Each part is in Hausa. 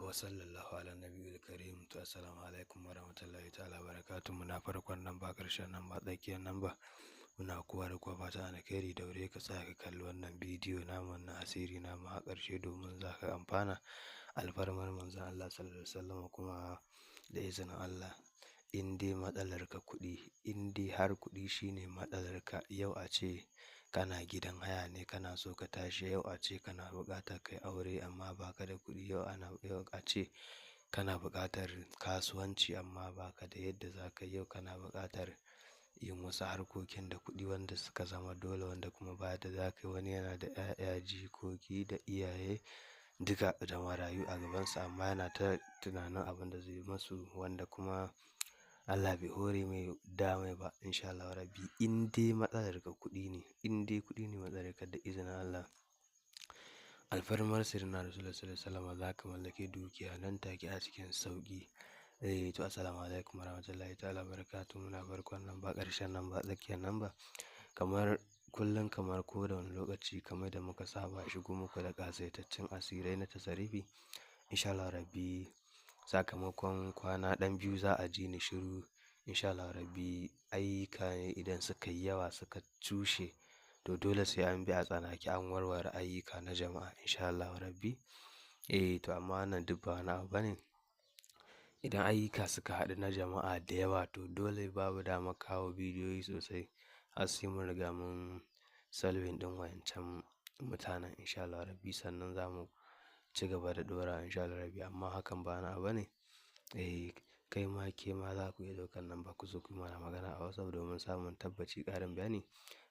Wa sallallahu ala nabiyil karim. To assalamu alaikum wa rahmatullahi ta'ala barakatuh. Muna farkon nan ba, ƙarshen nan ba, tsakiyar nan ba. Muna kowa da kowa fatan alkhairi. Daure ka tsaya ka kalli wannan bidiyo namu na asiri namu a ƙarshe domin za ka amfana alfarmar manzon Allah sallallahu alaihi wasallam. Kuma da izinin Allah, in dai matsalar ka kuɗi, in dai har kuɗi shine matsalar ka, yau a ce kana gidan haya ne kana so ka tashi, yau a ce kana buƙatar kai aure amma baka da kuɗi, yau a ce kana buƙatar kasuwanci amma baka da yadda za ka yi, yau kana buƙatar yin wasu harkokin da kuɗi wanda suka zama dole, wanda kuma ba yadda za ka yi. Wani yana da 'ya'ya, jikoki da iyaye duka da marayu a gabansa, amma yana ta tunanin abin da zai masu, wanda kuma Allah bai hore mai damai ba. Insha Allah rabbi, in dai matsalar ka kuɗi ne, in dai kuɗi ne matsalar ka, da izinin Allah, alfarmar sirrin Rasulullah sallallahu alaihi wasallam, za ka mallaki dukiya nan take a cikin sauƙi. To assalamu alaikum warahmatullahi ta'ala barakatuh. Muna farkon nan ba, ƙarshen nan ba, tsakiyar nan ba. Kamar kullum, kamar ko da wani lokaci, kamar da muka saba shigo muku da ƙasaitaccen asirai na tasarifi. Insha Allah rabbi, sakamakon kwana ɗan biyu za a ji ni shiru. Insha Allah rabbi, ayyuka ne idan suka yi yawa suka cushe, to dole sai an bi a tsanake an warware ayyuka na jama'a, insha Allah rabbi. To amma wannan duk ba wani abu bane. Idan ayyuka suka haɗu na jama'a da yawa, to dole babu damar kawo bidiyoyi sosai har sai mun riga mun solving ɗin wayancan mutanen, insha Allah rabbi, sannan za mu ci gaba da ɗora, insha Allah rabbi. Amma hakan ba wani abu bane. Kai ma, ke ma za ku iya ɗaukar namba ku zo ku yi mana magana a WhatsApp domin samun tabbaci, ƙarin bayani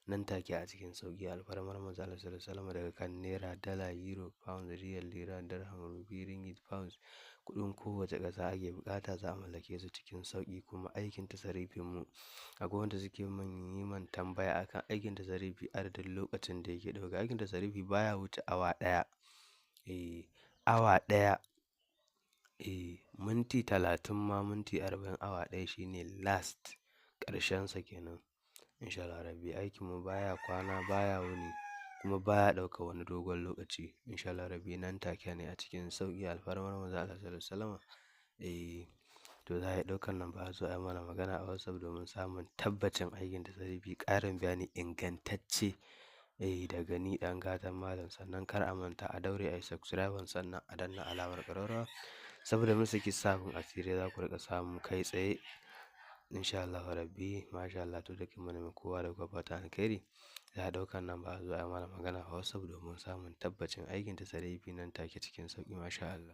nan take a cikin sauƙi, alfarmar manzon Allah sallallahu alaihi wasallam. Daga kan naira, dala, euro, pound, riyal, lira, dirham, rupee, ringgit, pounds, kuɗin kowace ƙasa ake buƙata, za a mallake su cikin sauƙi. Kuma aikin tasarifin mu, akwai wanda suke man yi man tambaya akan aikin tasarifi, adadin lokacin da yake ɗauka. Aikin tasarifi baya wuce awa ɗaya. Awa ɗaya. Minti 30 ma, minti 40, awa ɗaya shine last, ƙarshensa kenan. Insha Allah rabbi, aikin mu baya kwana, baya wuni, kuma baya ɗaukar wani dogon lokaci. Insha Allah rabbi, nan take ne a cikin sauƙi, alfarmar manzon Allah sallallahu alaihi wasallam. To za a iya ɗaukar namba a zo a yi mana magana a WhatsApp domin samun tabbacin aikin tasarifi, ƙarin bayani ingantacce. Daga ni ɗan gatan malam. Sannan kar a manta a daure a yi subscribe, sannan a danna alamar ƙararrawa, saboda mun saki sabon asirai za ku riƙa samu kai tsaye. Insha Allah rabbi, masha Allah. To dukkan mu ne kowa da kowa fatan alkhairi. Za a ɗaukar namba a zo a yi mana magana a WhatsApp domin samun tabbacin aikin tasarifi nan take cikin sauƙi, masha Allah.